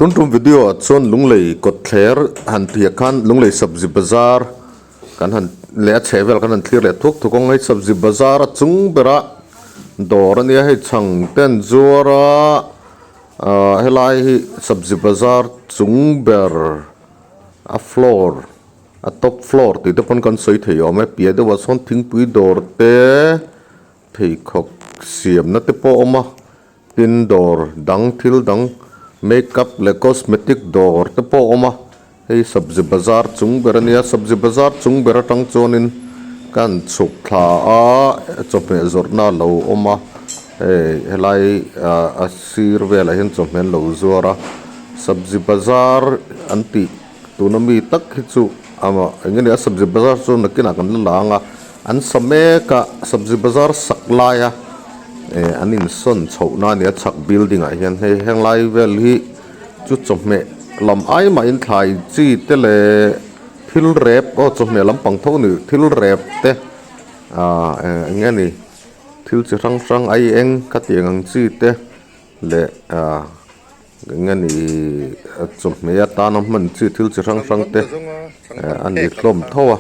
Tun tum video ah chuan Lunglei kawtthler han tih ah khan Lunglei Sabzi Bazar kan han leh a chheh vel kan han thlir leh thuk thuk ang hei Sabzi Bazar a chung bera dawr a nia hei chhang te an zuar a ah helai hi Sabzi Bazar chung ber a floor a top floor tih te pawn kan sawi thei awm e piah deuhah sawn thingpui dawr te pheikhawk siamna te pawh a awm a. Tin dawr dang thil dang makeup leh cosmetic dawr te pawh a awm a, hei sabzi bazar chung ber a nia, sabzi bazar chung ber atang chuanin kan chhuk thla a chawhmeh zawrhna a lo awm a, hei helai ah a sir velah hian chawhmeh an lo zuar a, sabzi bazar an tih tuna mi tak hi chu amah eng nge ni a sabzi bazar chu nakinah kan la la ang a. An sa mek a, sabzi bazar sak laia eh an insawn chhohna a ni a chhak building ah hian hei heng lai vel hi chu chawhmeh lam ai mahin thlai chi te leh thil rep aw chawhmeh lampang tho a ni thil rep te ah eng nge ni thil chi hrang hrang ai eng ka tih ang chi te leh ah. Eng nge ni chawhmeh atana hman chi thil chi hrang hrang te a ni hlawm tho a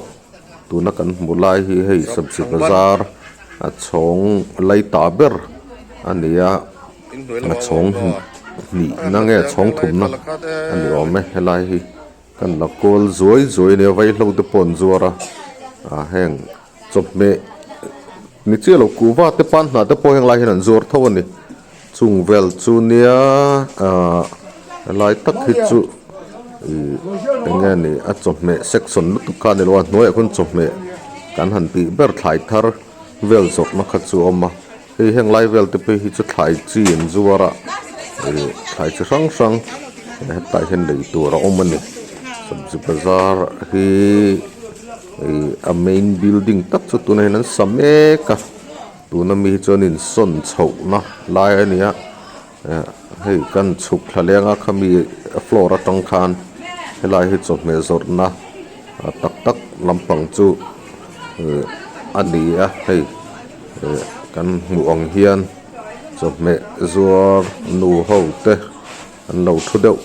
tuna kan hmuh lai hi hei sabzi bazar a chhawng lai ta ber a ni a a chhawng hnih na nge chhawng thum na a ni awm e helai hi kan la kawl zuai zuai a nia vaihlo te pawh an zuar a ah heng chawhmeh ni chiah lo kuhva te pan hnah te pawh heng lai hian an zuar tho a ni. Chung vel chu nia ahh helai tak hi chu ihh eng nge ni a chawhmeh section lutuk kha a ni lo a hnuaiah khawn chawhmeh kan han tih ber thlai thar vel zawrhna kha chu a awm a hei heng lai vel te phei hi chu thlai chi an zuar a ihh thlai chi hrang hrang hetah hian lei tur a awm a ni sabzi bazar hi ihh a main building tak chu tunah hian an sa mek a. Tuna mi hi chuan insawn chhohna lai a ni a eh hei kan chhuk thla leng a khami floor atang khan helai hi chawhmeh zawrhna tak tak lampang chu eh a ni a hei eh kan hmuh ang hian chawhmeh zuar nu ho te an lo thu deuh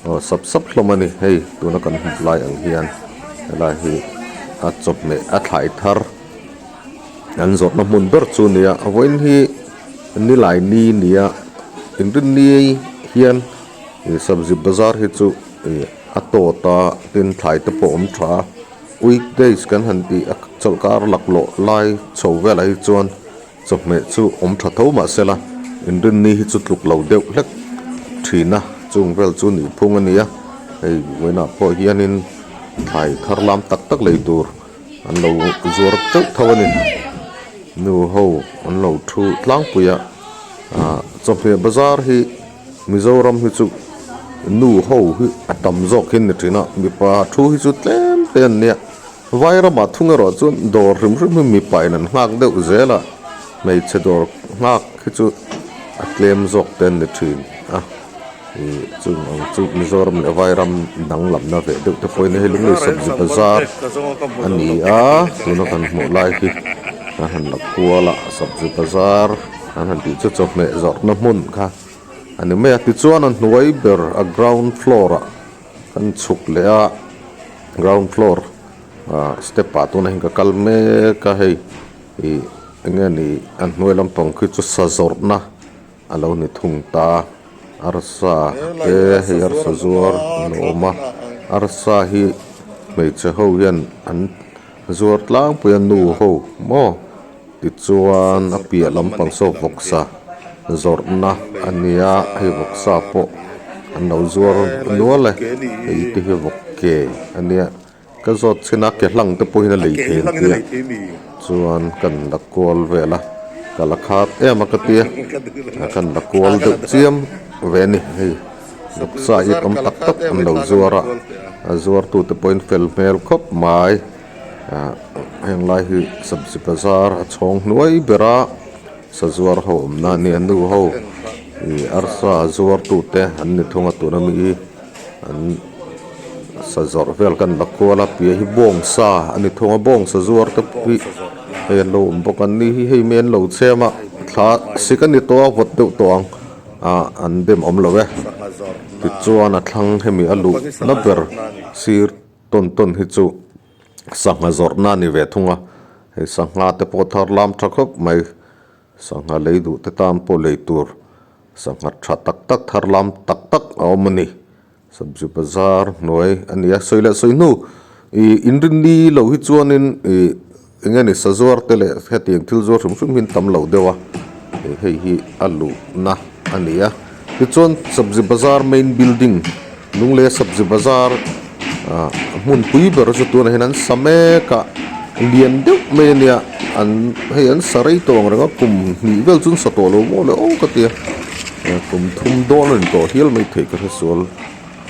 aw sap sap hlawm a ni hei tuna kan hmuh lai ang hian helai hi a chawhmeh a thlai thar. An zawrhna hmun ber chu a ni a a vawiin hi nilai ni ni a inrinni hian ih sabzi bazar hi chu ih a tawt a tin thlai te pawh a awm tha a weekdays kan han tih a chawlhkar laklawh lai chho velah hi chuan chawhmeh chu awm tha tho mahsela inrinni hi chu tluk lo deuh hlek thin a chung vel chu nih phung a ni a hei vawiinah pawh hianin thlai thar lam tak tak lei tur. An lo zuar teuh tho a ni nu ho an lo thu tlangpui a ah chawhmeh bazar hi Mizoram hi chu nu ho hi a tam zawk hi an ni thin a mipa thu hi chu tlem te an nia vai ramah thung erawh chuan dawr hrim hrim hi mipa in an nghak deuh zel a hmeichhe dawr nghak hi chu a tlem zawk te an ni thin a. Ih chung ang chu Mizoram leh Vairam danglamna ve deuh te pawhin hei Lunglei sabzi bazar a ni a tuna kan hmuh lai hi kan han la kual a sabzi bazar kan han tih chu chawhmeh zawrhna hmun kha a ni mai a tichuan a hnuai ber a ground floor ah kan chhuk leh a ground floor ah step ah tunah hian ka kal mek a hei ih eng nge ni a hnuai lampang khi chu sa zawrhna. A lo ni thung ta, arsa te hei arsa zuar an lo awm a, arsa hi hmeichhe ho hian an zuar tlangpui a nu ho maw tichuan a piah lampang saw vawksa zawrhna a nia hei vawksa pawh an lo zuar nual e hei te hi vawk ke a nia. Ka zawt chhin a ke hlang te pawhin a lei thei an tia chuan kan la kual vel a ka la khat em a ka tia kan la kual deuh chiam ve a ni hei vawksa hi awm tak tak an lo zuar a a zuar tu te pawhin fel hmel khawp mai ah heng lai hi sabzi bazar a chhawng hnuai ber a sazuar ho awmna a ni a nu ho ih arsa zuar tu te an ni thung a tuna mi hi an. Sa zawrh vel kan la kual a piah hi bawngsa a ni thung a bawngsa zuar te pawh hi hei an lo awm bawk a ni hi hei mai an lo chhem a thla sik a ni tawh a vawt deuh tawh ang. Ah an dem awm lo e. Tichuan a thlang hemi a luh na ber sir tawn tawn hi chu sangha zawrhna a ni ve thung a. Hei sangha te pawh thar lam tha khawp mai. Sangha lei duh te tan pawh lei tur sangha tha tak tak thar lam tak tak a awm a ni. Sabzi bazar hnuai a ni a. Sawi leh sawi hnu ih inrinni lo hi chuanin ih eng nge ni sazuar te leh hetiang thil zuar hrim hrim hi an tam lo deuh a ih hei hi a luhna a ni a. Tichuan sabzi bazar main building Lunglei sabzi bazar ah hmunpui ber chu tunah hian an sa mek a lian deuh mai a nia an hei an sa rei tawh ang reng a kum hnih vel chu an sa tawh lo maw le aw ka ti a kum thum dawn a ni tawh hial mai thei ka hre sual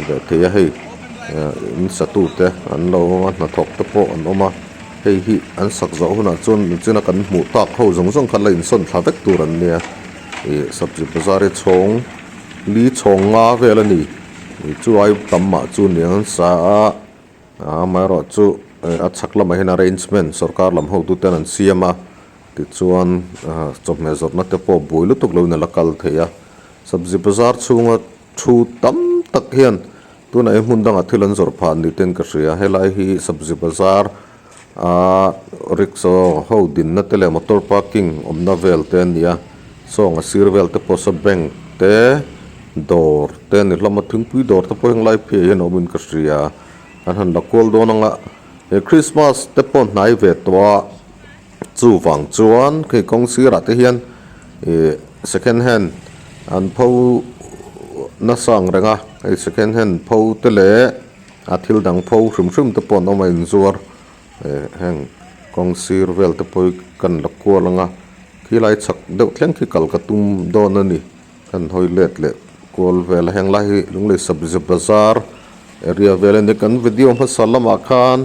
ve thei a hei in satu te an lo awm a hnathawk te pawh an awm a hei hi an sak zawh hunah chuan nichina kan hmuh tak ho zawng zawng kha la insawn thla vek tur an nia ih sabzi bazar hi chhawng li chhawng nga vel a ni ih chu ai tam mah chu ni ang sa a amaherawhchu a chhak lamah hian arrangement sorkar lam hotuten an siam a tichuan chawhmeh zawrhna te pawh buai lutuk loin a la kal thei a sabzi bazar chhunga thu tam tak hian tunah hi hmun dangah thil an zawrh phah ni ten ka hria helai hi sabzi bazar ah rickshaw ho dinna te leh motor parking awmna vel te a ni a sawng a sir vel te pawh saw bank te dawr te a ni hlawm a thingpui dawr te pawh heng lai pheiah hian a awmin ka hria an han la kual dawn ang a he christmas te pawh hnai ve tawh a chuvang chuan hei kawng sirah te hian ih second hand an pho nasa ang reng a hei second hand pho te leh a thil dang pho hrim hrim te pawh an awm a inzuar eh heng kawng sir vel te pawh hi kan la kual ang a khilai chhak deuh thleng khi kal ka tum dawn a ni kan hawi let leh kual vel a heng lai hi Lunglei sabzi bazar area vel a ni kan video hmasa lamah khan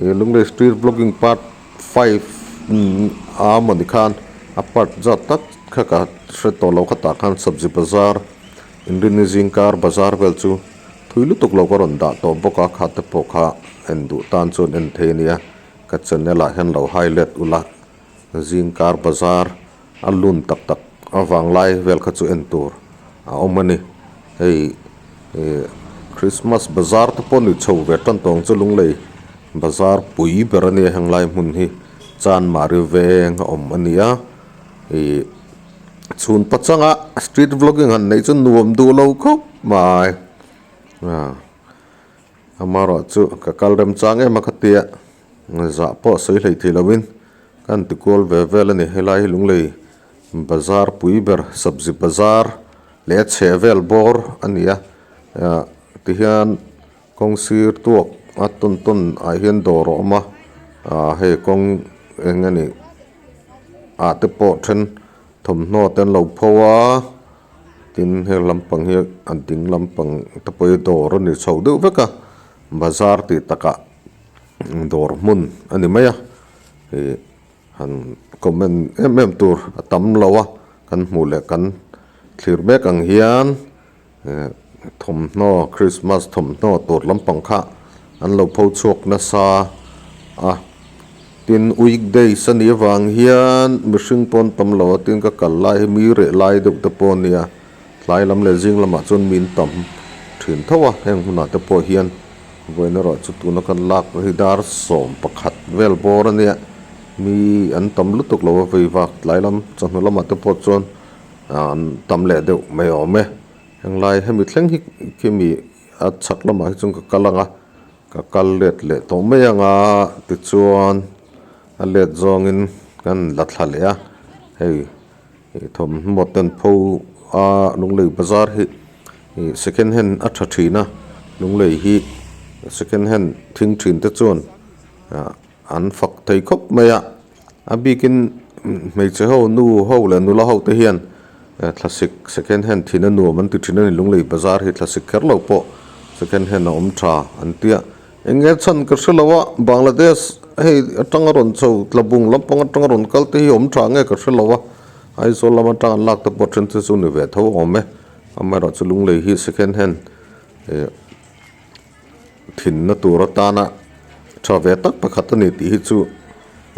ih Lunglei street vlogging part 5 a mawni khan a part zat tak kha ka hre tawh lo khatah khan sabzi bazar inrinni zingkar bazar vel chu. Thui lutuk lo ka rawn dah tawh bawk a, kha te pawh kha en duh tan chuan en thei a nia, ka channel ah hian lo highlight ula, zingkar bazar a lun tak tak avang lai vel kha chu en tur a awm a ni, hei ih Christmas bazar te pawh ni chho ve tan tawng chu Lunglei bazar pui ber a nia heng lai hmun hi Chanmari veng a awm a nia ih. Chhun pachanga street vlogging han neih chu nuam duh lo khawp mai a amaherawh chu ka kal rem chang em a ka tia zah pawh sawi hlei thei lovin ka han ti kual ve vel a ni helai hi Lunglei bazar pui ber sabzi bazar leh a chheh vel bawr a ni a tihian kawng sir tuak a tawn tawn ah hian dawr a awm a ah hei kawng eng a nih ah te pawh then thawmhnaw te an lo pho a tin heng lampang hi a ding lampang te pawh hi dawr a ni chho deuh vek a bazar tih takah dawr hmun a ni mai a ih han comment em em tur a tam lo a kan hmuh leh kan thlir mek ang hian. Thawmhnaw Christmas thawmhnaw tur lampang kha an lo pho chhuak nasa a tin weekdays a nih avang hian mihring pawn tam lo a tin ka kal lai hi mi reh lai deuh te pawh a nia tlai lam leh zing lamah chuan min tam thin tho a heng hunah te pawh hian vawiin erawh chu tuna kan lak hi dar 11 vel bawr a nia mi an tam lutuk lo a vei vak tlai lam chawhnu lamah te pawh chuan. An tam leh deuh mai awm e. Henglai hemi thleng hi khimi a chhak lamah hi chuan ka kal ang a, ka kal let leh tawh mai ang a, tichuan a let zawngin kan la thla leh a, hei ih thawmhnaw ten pho a Lunglei bazar hi ih second hand a tha thin a, Lunglei hi second hand thing thin te chuan ah an fak thei khawp mai a. A bikin hmeichhe ho nu ho leh nula ho te hian thlasik second hand thin a nuam an ti thin a ni Lunglei bazar hi thlasik kher lo pawh second hand a awm tha an tia eng nge chhan ka hre lo a Bangladesh hei atanga rawn chho tlabung lampang atanga rawn kal te hi awm tha nge ka hre lo a Aizawl lam atang an lak te pawh then te chu ni ve tho awm e amaherawhchu Lunglei hi second hand eh thinna tur atana tha ve tak pakhat a ni tih hi chu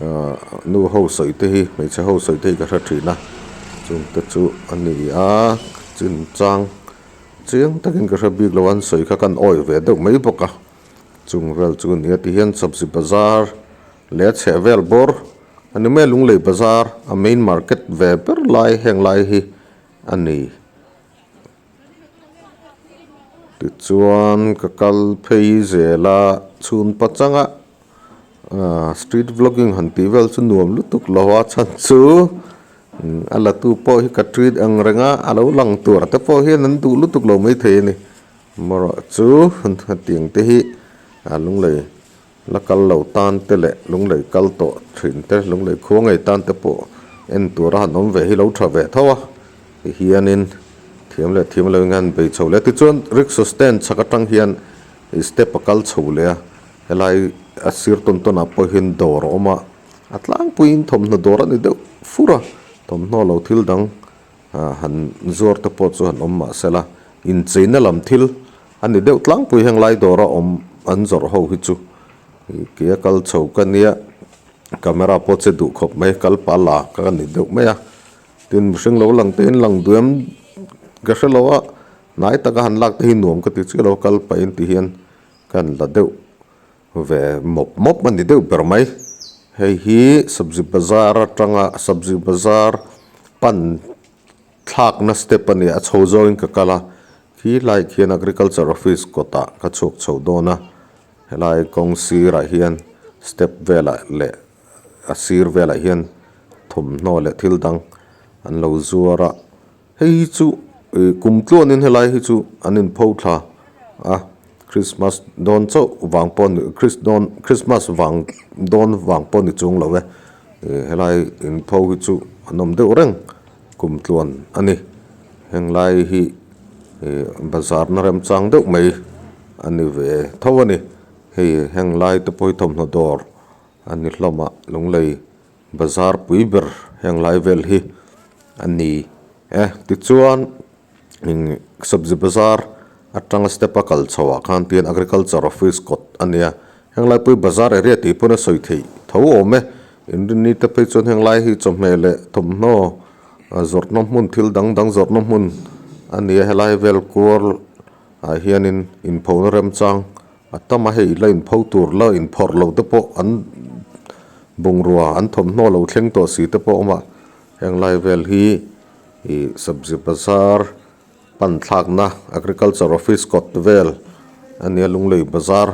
ahh nu ho sawi te hi hmeichhe ho sawi te hi ka hre thin a chungte chu a ni a. chin chang chiang takin ka hre bik lo a an sawi kha kan awih ve deuh mai bawk a chung vel chu nia tihian sabzi bazar leh a chheh vel bawr a ni mai a lunglei bazar a main market ve ber lai heng lai hi a ni. Tichuan ka kal phei zel a chhun pachanga aaa street vlogging han tih vel chu nuam lutuk lo a chhan chu a la tu pawh hi ka treat ang reng a a lo lang tur te pawh hian an duh lutuk lo maithei a ni amaherawh chu hetiang te hi a lunglei la kal lo tan te leh lunglei kal tawh thin te lunglei khua ngei tan te pawh en tur a han awm ve hi lo tha ve tho a tihianin thiam leh thiam lo in a han bei chho leh a tichuan rickshaw stand chhak atang hian ih step a kal chho leh a helai a sir tawn tawn ah pawh hian dawr a awm a a tlangpuiin thawmhnaw dawr a ni deuh fur a thawmhnaw lo thil dang ah han zuar te pawh chu han awm mah se la incheina lam thil a ni deuh tlangpui heng lai dawra awm an zawrh ho hi chu ih kei a kal chho ka nia camera pawh che duh khawp mai kal pah la ka ni deuh mai a tin mihring lo lang te in lang duam ka hre lo a hnai taka han lak te hi nuam ka ti chiah lo kal pah in ti hian ka han la deuh ve mawp mawp a ni deuh ber mai. Hei hi sabzi bazar atanga sabzi bazar pan thlakna step a ni a, a chho zawngin ka kal a, khi lai khian agriculture office kawtah ka chhuak chho dawn a, helai kawng sirah hian step velah leh a sir velah hian thawmhnaw leh thil dang an lo zuar a. Hei hi chu ih kum tluanin helai hi chu an inpho thla a Christmas dawn chauh vang pawh ni Chris dawn Christmas vang dawn vang pawh ni chung lo e ih helai inpho hi chu an awm deuh reng kum tluan a ni henglai hi ih bazar na remchang deuh mai a ni ve tho a ni hei henglai te pawh hi thawmhnaw dawr a ni hlawm a lunglei. Bazar pui ber heng lai vel hi a ni e tichuan eng sabzi bazar atanga step a kal chho ah khan tihian agriculture office kawt a nia heng lai pawh hi bazar area tih pawn a sawi theih tho awm e inrinni te phei chuan heng lai hi chawhmeh leh thawmhnaw zawrhna hmun thil dang dang zawrhna hmun a ni a helai vel kual ah hianin inphona remchang A tam a hei la inpho tur la inphawrh loh te pawh an bungrua an thawmhnaw lo thleng tawh si te pawh a awm a, heng lai vel hi ih sabzi bazar pan thlakna agriculture office kawt vel a nia Lunglei bazar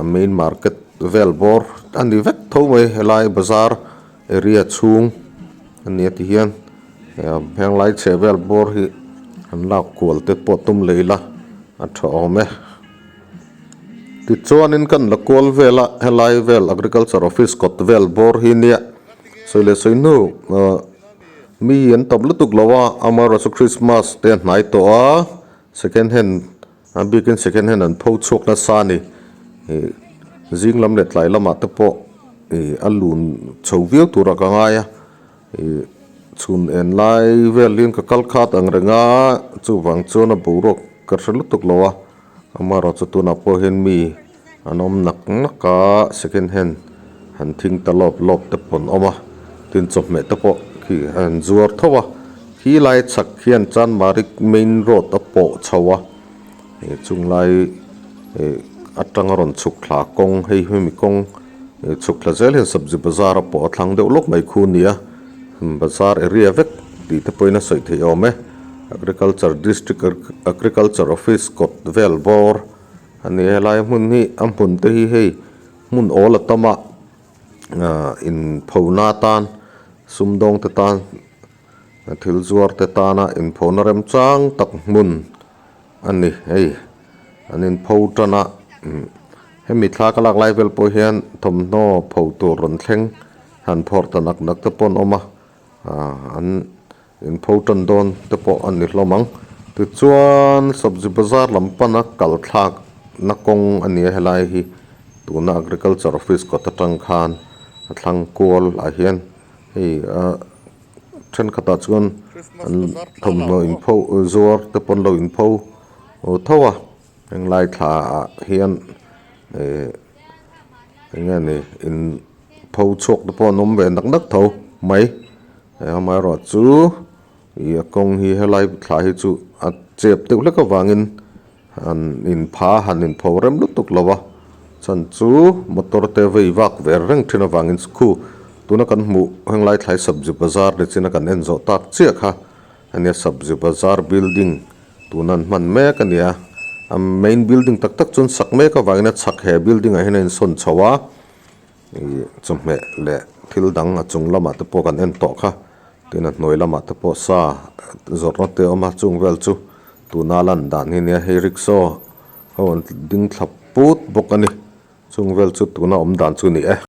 a main market vel bawr a ni vek tho mai helai bazar area chhung a nia ti hian heng lai chheh vel bawr hi an lak kual te pawh tum lei la a tha awm e. Tichuanin kan la kual vel a helai vel agriculture office kawt vel bawr hi nia sawi leh sawi hnu ahh mi an tam lutuk lo a amaherawhchu Christmas te a hnai tawh a second hand a bikin second hand an pho chhuak nasa a ni ih zing lam leh tlai lamah te pawh ih a lun chho viau turah ka ngai a ih chhun en lai vel hian ka kal khat ang reng a chuvang chuan a boruak ka hre lutuk lo a. Amaherawhchu chu tunah pawh hian mi an awm nak nak a second hand han thing ta lawp lawp te pawh an awm a tin chawhmeh te pawh khi an zuar tho a khi lai chhak hian Chanmari main road a pawh chho a ih chung lai ih atanga rawn chhuk thla kawng hei hemi kawng ih chhuk thla zel hian sabzi bazar a pawh a thlang deuh lawk mai khu a ni a bazar area vek tih te pawhin a sawi theih awm e. Agriculture district agriculture office kawt vel bawr a ni a helai hmun hi a hmun te hi hei hmun awl a tam a ahh inphona atan sumdawng te tan thil zuar te tana inphona remchang tak hmun a ni hei an inpho tan a hemi thla ka lak lai vel pawh hian thawmhnaw pho tur rawn thleng han phawrh ta nak nak te pawh an awm a ahh an. Inpho tan dawn te pawh a ni hlawm ang. Tichuan sabzi bazar lam pana kal thlak na kawng a ni a helai hi tuna agriculture office kawt atang khan a thlang kual ah hian hei ah thenkhatah chuan an thawmhnaw inpho zuar te pawn lo inpho tho a henglai thla ah hian eh eng nge ni in pho chhuak te pawh an awm ve nak nak tho mai. Amaherawhchu Ih a kawng hi helai thla hi chu a chep deuh hlek avangin han inpha han inpho rem lutuk lo a chhan chu motor te vei vak ve reng thin avangin khu tuna kan hmuh henglai thlai sabzi bazar ni chin a kan en zawh tak chiah kha ania sabzi bazar building tuna an hman mek a ni a a main building tak tak chu an sak mek avangin a chhak he building ah hian a insawn chho a. Ih chawhmeh leh thil dang a chung lamah te pawh kan en tawh kha tin a hnuai lamah te pawh sa zawrhna te a awm a chung vel chu tuna lan dan hi nia hei rickshaw ho an ding thla put bawk a ni chung vel chu tuna awm dan chu a ni e.